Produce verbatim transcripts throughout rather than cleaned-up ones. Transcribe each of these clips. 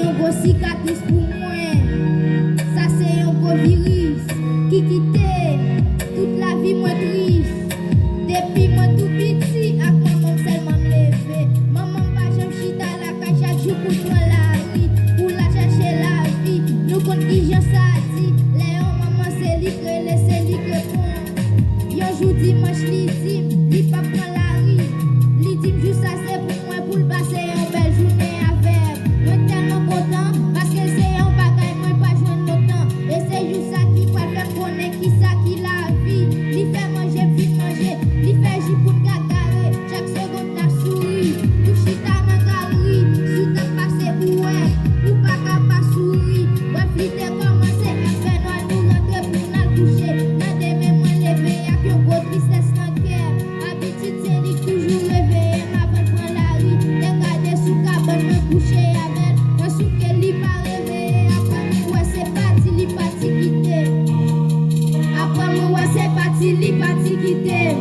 Yon gwo sikatris pou mwen. Sa se yon gwo viris ki kite tout lavi mwen tris. Depi mwen tou piti, ak manman m sèlman m leve. Manman m pa janm chita lakay chak jou pou l pran lari, pou l al chèche lavi. Nou konn kijan sa di, lè yon manman se li k rele, se li k reponn. Yon jou dimanch, li di m li p ap pran lari. Li di m jou sa se pou mwen pou l pase yon bèl jounen avè m. Mwen tèlman kontan, paske se yon bagay mwen pa jwenn lontan. E se jou sa ki pral fè m konnen kisa ki lavi. Li fè manje m fin manje, li fè ji pou n gagare. Chak segonn n ap souri, nou chita nan galri. Si w t ap pase ou wè, ou pa ka pa souri. Brèf, li te kòmanse ap fè nwa, nou rantre pou n al kouche. Nan demen mwen leve ak yon gwo tristès nan kè m. Abitid se li k toujou reveye m avan l pran lari. Te gade sou kabann mwen kouche avè l. Mwen souke li pa reveye. Apre mwen wè se pati li pati kite m. Apre mwen wè se pati li pati kite m.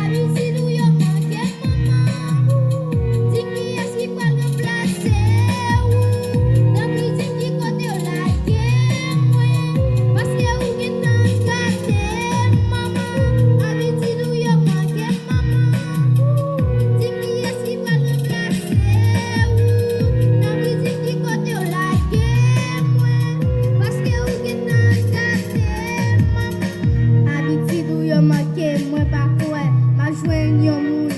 Abitid ou yo manke m, manman. Di kiyès ki pral ranplase w. Tanpri di m ki kote w lage mwen. Paske ou gentan gate m, manman. Abitid ou yo manke m, manman. Di m kiyès ki pral ranplase w. Tanpri di m ki kote w lage mwen. Paske ou gentan gate m, manman. Abitid ou yo manke m, mwen pa kwè m ap jwenn yon moun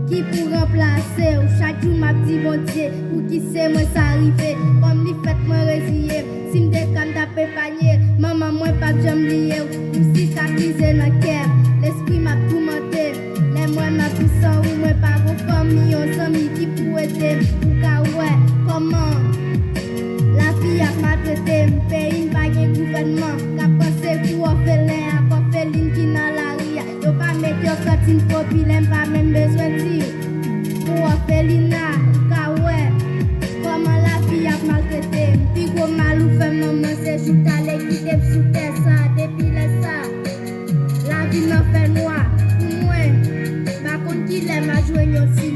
ki pou ranplase w. Chak jou m ap di Bondye, pouki se mwen sa rive? Kòm li fèt mwen reziye m. Si m te ka m t ap epanye l. Manman, mwen p ap janm bliye w. Ou sikatrize nan kè m. Lespri m ap toumante m. Lè m wè m ap viv san ou, mwen pa gon fanmi, yon zanmi ki pou ede m. Ou ka wè kòman lavi ap maltrete m. Peyi m pa gen gouvènman k ap panse pou òfelen ak òfelin ki nan lari a. Yo pa mete yo kantin popilè, m pa menm bezwen di w. Pou òfelina, ou ka wè kòman lavi ap maltrete m. Pi gwo mal ou fè m, manman, se jou w t ale kite m sou tè sa. Depi lè sa, lavi m nan fè nwa pou mwen. M pa konn kilè m a jwenn yon ti